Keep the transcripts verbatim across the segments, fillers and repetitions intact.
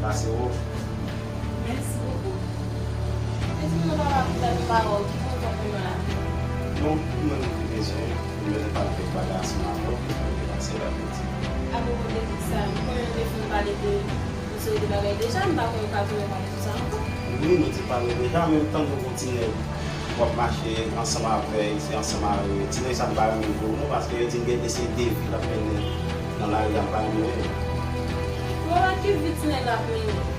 Pase wo. Mèsi bokou. E di mwen, papa, pou tèt ou pa wè w, ki pwoblèm ou gen la? Bon, mwen menm ki bezwen, mwen bezwen pale kèk bagay ansanm avè w, ki fè w te pase la piti. Apwopo de kisa? M konnen nou te fin pale de yon seri de bagay deja, m pa konnen ou ka tounen pale sou sa ankò. Wi, nou te pale deja, menm tan nou gon ti nèg w ap mache ansanm avè l, se ansanm avè l. Ti nèg sa m pa renmen vre non, paske yo di m gen de se de vi l ap mennen nan lari a, m pa renmen yo. Bon, wè ki vi ti nèg la ap mennen?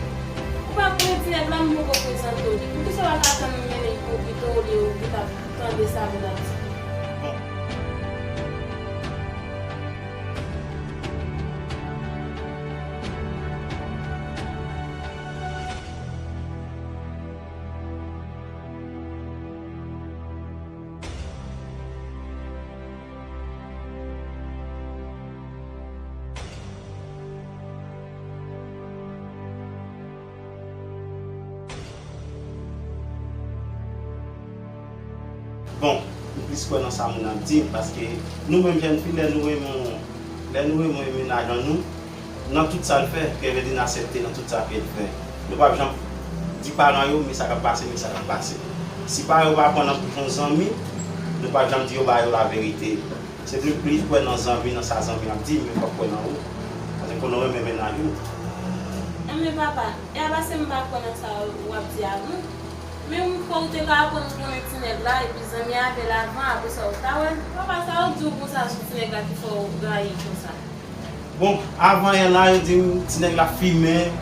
Ou pa konnen ti nèg la, m poko prezante w li. Poukisa w pa ka tann m mennen l pou ou pito olye ou vin ap tande sa moun ap di? Bon. Bon, m plis kwè nan sa moun ap di, paske nou menm jèn fi, lè nou renmen, lè nou renmen yon mennaj an nou, nan tout sa l fè, Kervendine aksepte nan tout sa ke l fè. Nou p ap janm di paran yo, men sa k ap pase, men sa k ap pase. Si paran yo pa pran nan bouch yon zanmi, nou p ap janm di yo ba yo laverite. Se pou nou plis kwè nan zanmi, nan sa zanmi ap di, men fòk kwè nan ou. Paske konnen w renmen mennaj ou. Enben papa, e a pa se m pa kwè nan sa w ap di a non. Men m kwè ou te ka aprann konnen ti nèg la, epi zanmi avè l avan, apre sa ou ta wè. Papa, sa yo di w konsa sou ti nèg la ki fè w rayi l konsa? Bon, avan yè la, yo di m ti nèg la fimen,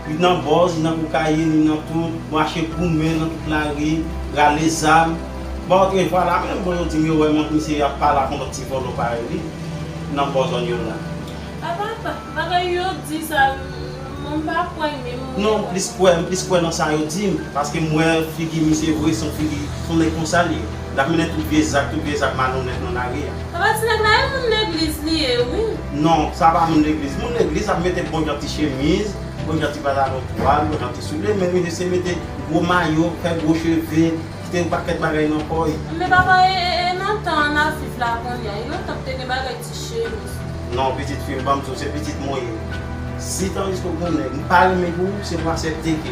li nan bòz, li nan kokayin, li nan tout, mache goumen nan tout lari, rale zam. Bon, otrevwa la menm, bon, yo di m yo wè misye ap pale ak yon lòt ti vòlò parèy li nan bò zòn yo la. Papa, bagay yo di sa, mwen m pa kwè menm. Non, m plis kwè, m plis kwè nan sa yo di m, paske m wè figi misye vre, se yon figi, se yon nèg konsa l ye. L ap mennen tout vye zak, tout vye zak malonèt nan lari a. Papa, ti nèg la, e moun legliz li ye, wi. Non, sa pa moun legliz. Moun legliz ap mete bon jan ti chemiz, bon jan ti pantalon twal, bon jan ti soulye, men misye se mete gwo mayo, fè gwo cheve, kite yon pakèt bagay nan kò l. Men papa, e, e, e nan tan an n ap viv la kounye a, e lontan m te gen bagay ti chemiz. Non, pitit fi m, ban m di w, se pitit mwen ye. Si tandiske w gen yon nèg, m pa renmen pou ou, se pou w aksepte ke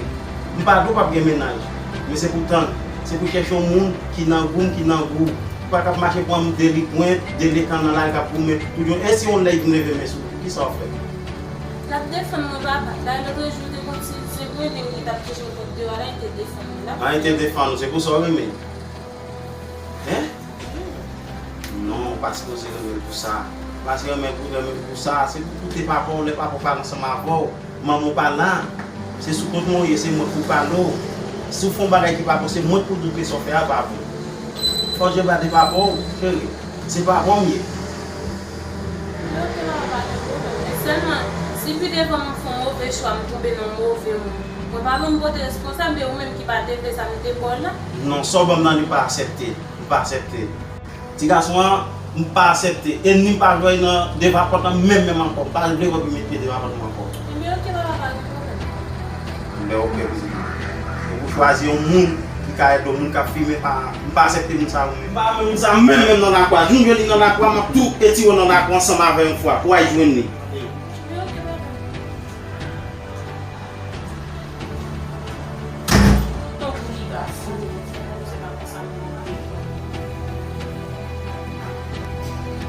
m pa di w p ap gen mennaj, men se pou w tann. Se pou w chèche yon moun ki nan gou m, ki nan gou w. Ou pa ka ap mache pran m de li pwent, de li tan nan lari k ap goumen tout yon. E si yon lè li vin leve men sou ou, kisa w ap fè? L ap defann mwen, papa. Dayè, lòt jou, te gon ti zengwenen ki t ap chèche l kot deyò la, li te defann mwen la. A, li te defann ou, se pou sa w renmen l? Hein? Non, ou pa sipoze renmen l pou sa. Ou pa sipoze renmen l pou, renmen l pou sa. Se pou koute papa w, lè papa w pale ansanm avè w. Manman w pa la, se sou kont mwen w ye, se mwen k pou pale w. Si w fè yon bagay ki pa bon, se mwen k pou di w ke sa w fè a pa bon. Fò w jwe ba de papa w, cheri. Se papa w m ye. Men oke, papa, pa gen pwoblèm. Men sèlman, si pi devan m fè yon move chwa, m tonbe nan yon move moun, mwen pa menm pote responsab, men ou menm ki pa te vle sa m te ba w la. Non, sa w ban m nan, li pa aksepte. M pa aksepte. Ti gason an, m pa aksepte. Ènmi m pa vle wè nan devan pòt lan menm, menm ankò. M pa vle wè pou met pye devan pòt mwen ankò. Ebyen, oke, papa, pa gen pwoblèm. Ebyen, oke, pitit mwen. Ou chwazi yon moun ki ka ede w, moun k ap fimen, pa, m pa aksepte moun sa yo menm. M pa renmen moun sa yo menm, menm nan lakou a. Jou m jwenn li nan lakou a, m ap tou etire w nan lakou a ansanm avè l yon fwa, pou w al jwenn li. Ebyen, oke, papa. Tankou li pa fou, se pa konsa pou nou te fè.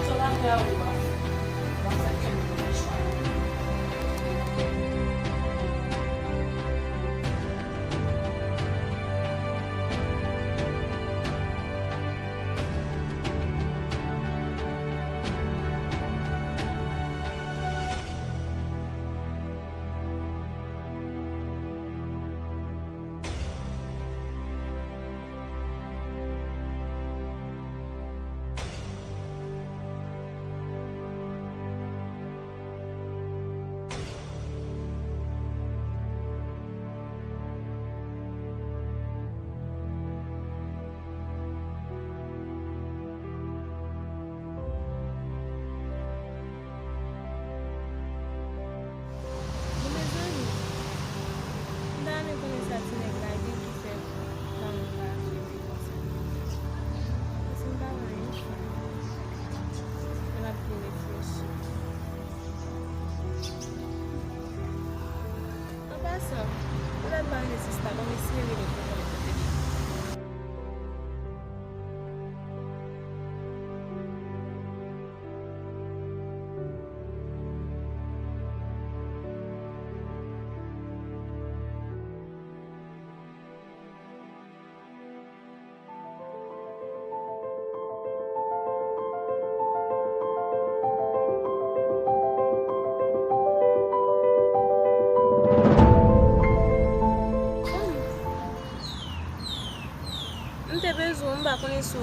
Sa w ap fè a, ou pa fè. W ap fè kè nou fè chwa.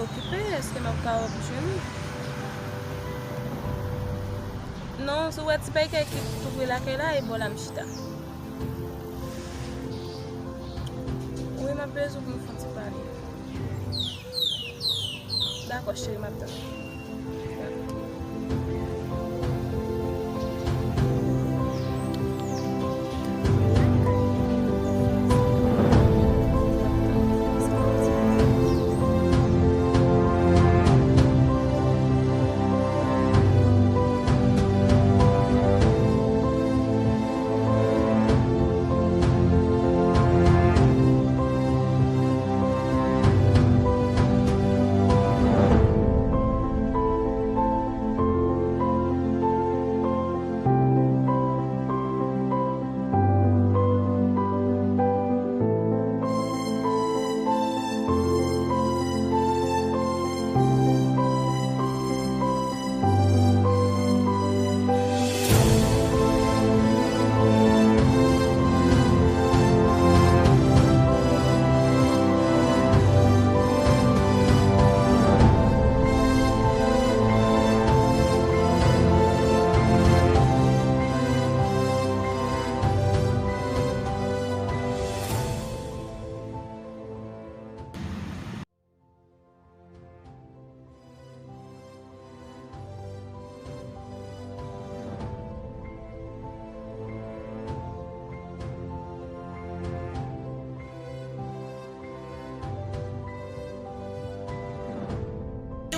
Okipe, èske m ap ka wè pou jwenn ou? Non, si w wè ti pèkè ki tou pre lakay la, e bò la m chita. Wi, m ap bezwen pou nou fè yon ti pale. Dakò, cheri, m ap tann ou.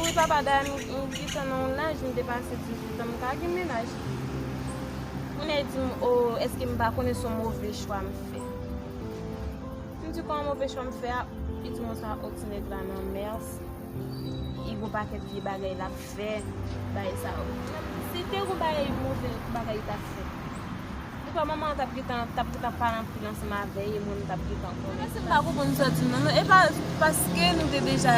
Wi, papa, dayè m, m gentan nan yon laj, m depase dizuit an, m ka gen mennaj. Kounye a, li di m, o, èske m pa konnen se yon move chwa m fè? M di, kòman move chwa m fè a? Li di m konsa, o, ti nèg la nan mèsi. Li gon pakèt vye bagay l ap fè, bagay sa yo. Si te gon bagay move bagay li t ap fè, poukwa manman an t ap gentan, t ap gentan pale anpil ansanm avè l, e mwen m t ap gentan konnen. Mwen menm, m pa konprann sa w di m nan, non. E pa paske nou te deja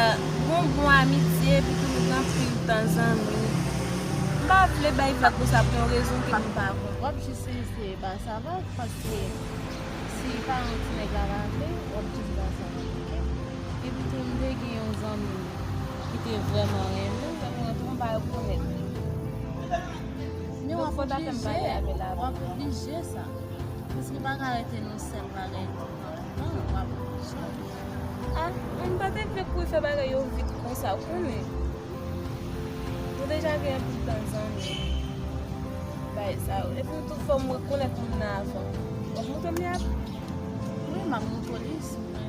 gon bon amitye, epi tou nou gen anpil tan zanmi. M pa vle bay vag konsa pou yon rezon ke m pa konn. W ap jis eseye ba sa vag, paske si paran ti nèg la pa vle, w ap jis ba sa vag, oke? Epi tou, m te gen yon zanmi ki te vrèman renmen. Fè mwen tou, m pa rekonèt li. Men w ap oblije, w ap oblije sa. Paske pa ka rete nan sèl bagay toutan, toutan, w ap oblije. A, m pa te vle kouri fè bagay yo vit konsa, w konnen. Nou deja gen anpil tan zanmi. Bagay sa yo. Epi tou, fò m rekonèt moun nan avan. W ap montre m li ap. Wi, m ap montre w li si w renmen.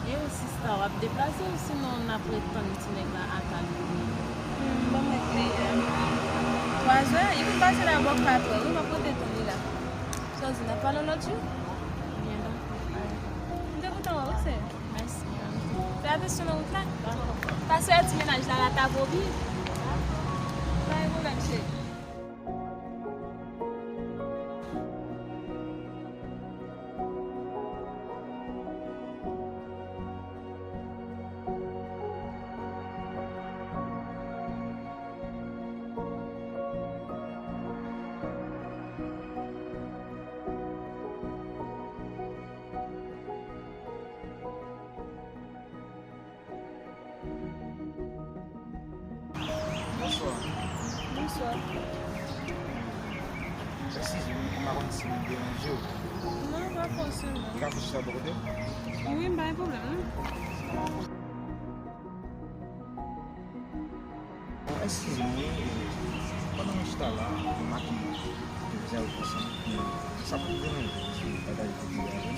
E w, sista, w ap deplase w, sinon n ap ret tann ti nèg la atak ou? Hmm, ban m ret li a. Twazè? Li vin pase la bò katrè, wi, m ap rete tann li la. Sa w di, n ap pale yon lòt jou? Byen, dakò, ale. M te kontan wè w, sè. Mèsi, mèsi. Fè atansyon nan wout la. Dakò. Pase wè ti mennaj la, la ta vobi. Pa gen pwoblèm, cheri. Bonswa. Bonswa. Eskize m, m pa konn si m deranje w. Non, pa fòseman. M ka fè chita bò kote w? Wi, m pa gen pwoblèm, non. Bon, eskize m, wi. Pandan mwen chita la, m make yon ti vizaj ou konsa. Sa pa t deranje w si m pataje ti vizaj ou?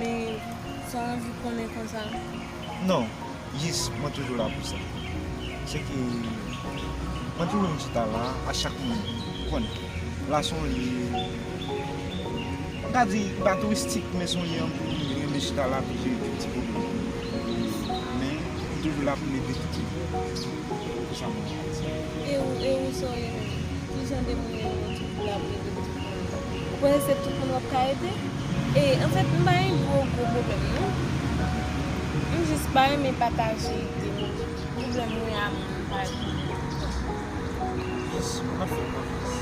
Men, sa w anvi konnen konsa? Non, jis, mwen toujou la pou sa. Se ke mwen toujou m chita la, a chak moman. Ou konnen, la se yon lye, m ka di, li pa touristik, men se yon lye anpil moun renmen chita la pou jere kèk ti pwoblèm. Men, m toujou la pou m ede tout moun. Pou sa mwen ka di. E ou, e ou, sa w renmen? Ki jan de moun ou renmen toujou la pou ede tout moun? Ou panse se tout moun w ap ka ede? E, anfèt, m pa gen gwo, gwo pwoblèm, non. M jis pa renmen pataje ide m. Pwoblèm mwen a mwen, m pa renmen. Yes, m ap fè konfyans.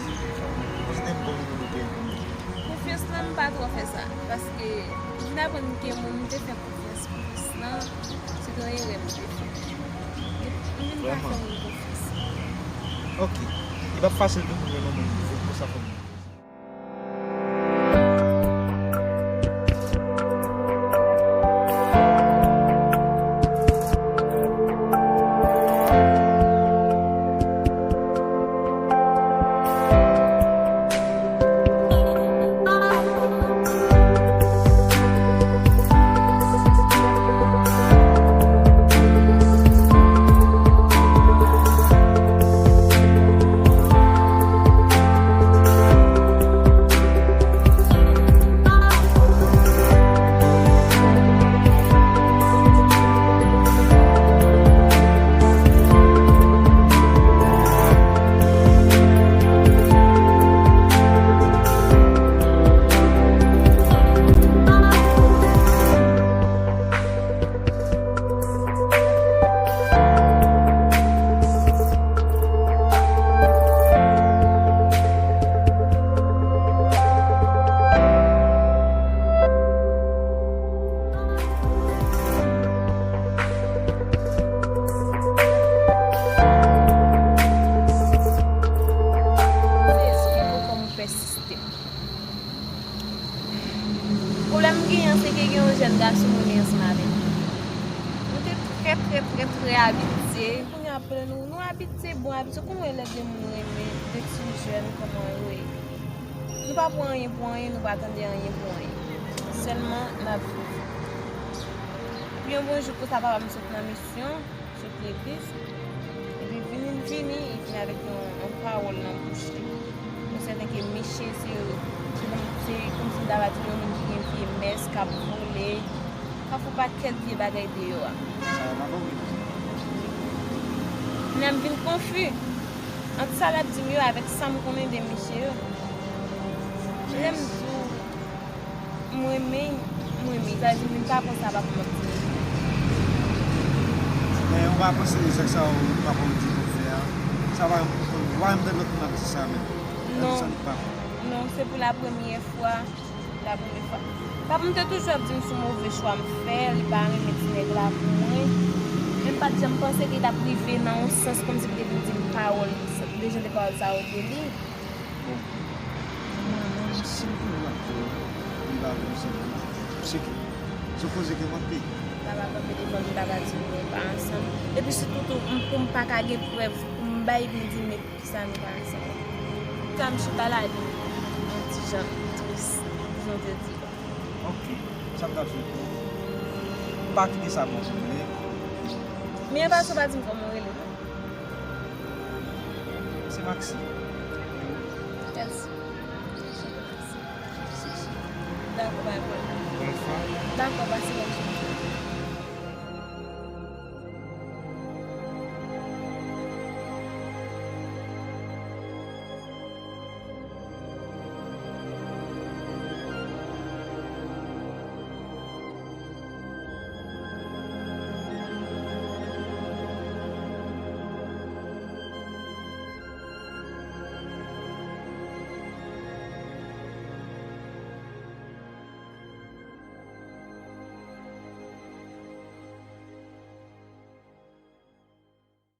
Konsidere m kòm yon moun ou te renmen. Konfyans lan, m pa twò fè sa. Paske, m vin aprann ke moun m te fè konfyans plis lan, se te yon erè m te fè. M vin pa fè moun konfyans. Ok. Li p ap fasil pou moun renmen yon moun, fòk pou sa fè moun. Kòm ou pèsiste. Pwoblèm m genyen an, se ke gen yon jèn gason m renmen ansanm avèk li. Nou te trè, trè, trè, trè abitye. Kounye a, apre nou, nou abitye, bon abitye. Kòman w wè lè de moun renmen, de ti jèn, kòman yo ye? Nou pa pran anyen pou anyen, nou pa tande anyen pou anyen. Sèlman, n ap viv. Pi yon bon jou konsa, papa m sot nan misyon. Sot legliz, epi vini l vini, li vini avèk yon, yon pawòl nan bouch li. Mwen sèten ke Miche se, se, se kòmsi m ta va di yon moun ki gen vye mès, k ap vole, k ap fè yon pakèt vye bagay deyò a. Sa va pa vre. Menm vin konfi ant sa l ap di m yo avèk sa m konnen de Miche yo. Lè m di w, M renmen, m renmen. Sa vle di m pa konn sa papa m ap di m. Men ou pa panse se sa w papa w di pou fè a? Sa pa yon, ou pa janm tande lòt moun ap di sa menm. Non. Sa li pa. Non, se pou la premyè fwa. La premyè fwa. Papa m te toujou ap di m se yon move chwa m fè, li pa renmen ti nèg la pou mwen. Men m pa t janm panse ke li t ap rive nan yon sans kòmsi pou te vin di m pawòl sa, de jan de pawòl sa yo de li. Bon, manman, si m toujou ap di w, li pa vle w santi w. Se ke, se w koze ke m ap peye. Sa pa kanpe devan m, m ta ka di nou pa ansanm. Epi sitou tou, m, pou m pa ka gen prèv pou m bay vin di m epi poukisa nou pa ansanm. Ka m chita la, li yon ti jan tris, jan te di. Ok, sa m t ap swete w. Pa kite sa pran sou vle. Men anvan sa, w pa di m kòman w rele, non? Se Maxi. Kèl si? Dakò, pa gen pwoblèm. Dakò, pase bòn jounen.